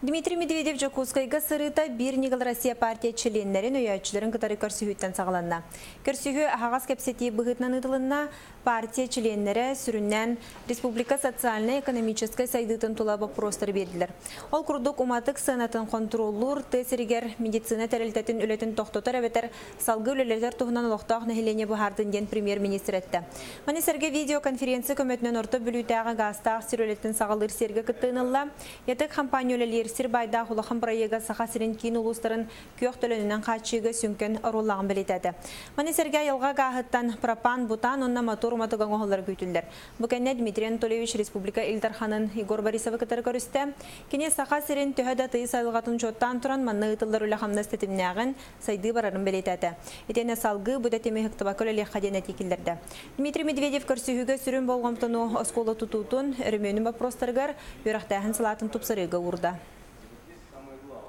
Дмитрий Медведев Дьокуускайга сырыыта Биир ньыгыл Россия партия чилиэннэрин, өйөөччүлэрин кытары көрсүһүүттэн саҕаланна. Көрсүһүү аһаҕас кэпсэтии быһыытынан ыытылынна. Партия чилиэннэрэ сүрүннээн республика социальнай-экономическай сайдыытын тула боппуруостары биэрдилэр. Ол курдук, уматык сыанатын хонтуруоллуур, тыа сиригэр медицина тэрилтэтин үлэтин тохтотор эбэтэр салгыы үлэлэтэр туһунан олохтоох нэһилиэнньэ быһаардын диэн премьер-министр эттэ. Маны сэргэ видеоконференция көмөтүнэн Орто Бүлүүтээҕи гаастаах сир үлэтин саҕалыыр сиргэ кыттыыны ылла. ЯТЭК хампаанньа үлэлиир сир баайдаах улахан бырайыага Саха сирин киин улуустарын күөх төлөнүнэн хааччыйыыга сүҥкэн оруоллааҕын бэлиэтээтэ. Маны сэргэ айылҕа гааһыттан пропан, бутан уонна мотуор уматыга оҥоһуллара күүтүллэр. Бу кэннэ Дмитрий Анатольевич республика Ил Дарханын Егор Борисовы кытары көрүстэ. Кини Саха сирин төһө да тыйыс айылҕатын учуоттаан туран манна ыытыллар үлэ-хамнас тэтимнээҕин, сайдыы барарын бэлиэтээтэ. Итиэннэ салгыы бу тэтими ыһыктыбакка үлэлиэххэ диэн этии киллэрдэ. Дмитрий Медведев көрсүһүүгэ сүрүн болҕомтону оскуола тутуутун, өрөмүөнүн боппуруостарыгар, үөрэхтээһин салаатын тупсарыыга уурда.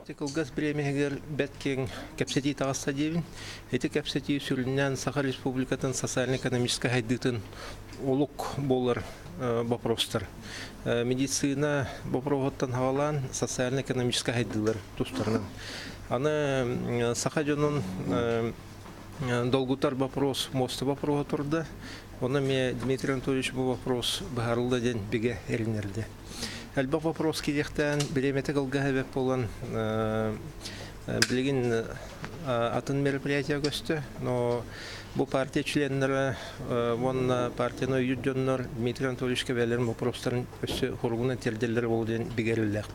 Кылгас бириэмэһигэр бэрт киэҥ кэпсэтии таҕыста диэбин. Ити кэпсэтии сүрүннээн Саха Республикатын социально-экономическай сайдыытын олук буолар вопростар. Медицина боппуруоһуттан хаалаан социально-экономическай сайдыылар тустарынан. Аны саха дьонун долгутар вопрос муоста вопроһа турда. Онно эмиэ Дмитрий Анатольевич бу вопрос быһаарылла диэн бигэ эринэрди. Элбэх вопрос киириэхтээн бириэмэтэ кылгаһа эбэт буолан билигин атын мероприятие көстө, но бу партия членнэрэ уонна партияны өйүүр дьоннор Дмитрий Анатольевичка бэйэлэрин вопростарын өссө хоругунан тиэрдэллэр буолуо диэн бигэ эрэллээх.